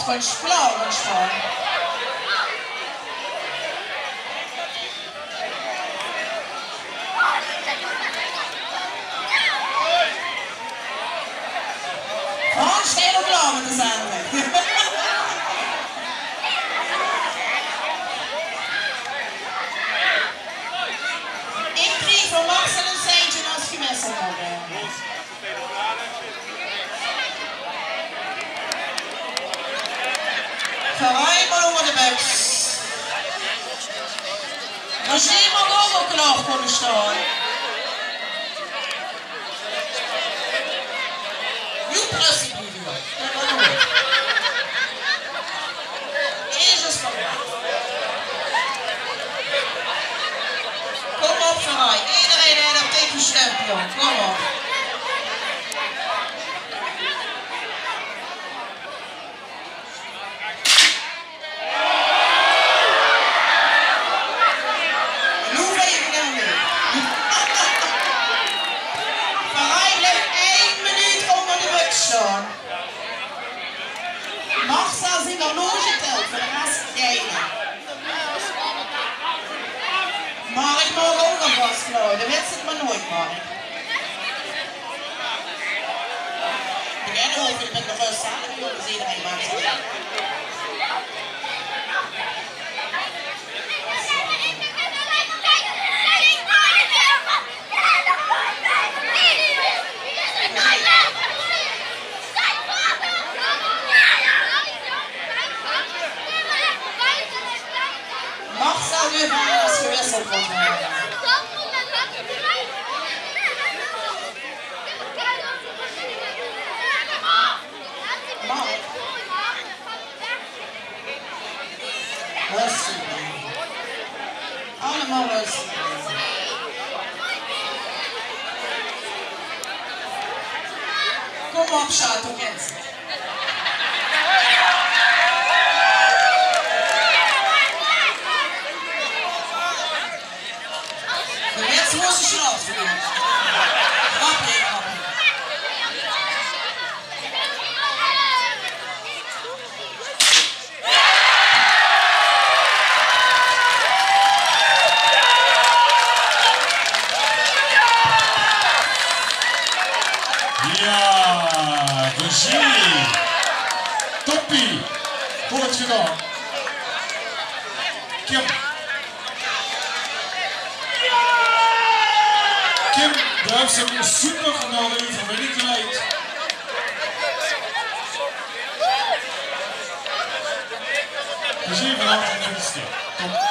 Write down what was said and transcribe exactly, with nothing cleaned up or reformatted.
Van Splau, van Splau. Frans, steit al klaor mit de zender. Ich krieg van Marcel ein seintje es gewisseld mót waere. Veer höbbe al ónger de böks. Regie mót ouch al klaor kómme staon. Joep, rustig blieve, jóng. Jezus, kom op. Kom op, Farai. Ederein haet op dich gesjtemp, jóng. Kom op. Noe weit ich 't neet mieë. Veer höbbe nog ein minuut ónger de böks staon. Marcel, zeen d'r nog getèld, veur de res geine. Mer ich maag ouch alvas klaore, doe wits 't mer noeit, Mark. Ich begin ouch mit de rös, hè, dan zeen v'r ederein mer. Marcel, doe waer es gewisseld mót waere. Mark. Rustig blieve. Allemaol rustig blieve. Kom op, Sjaak, doe kins 't. De minse mótte sjlaope. Grapje, grapje. Jao, regie. Toppie. Good gedaon. Kim. Kim, doe höbs 'm super nao de euverwinning geleid. Plezeer vanaovend, Christian. Top.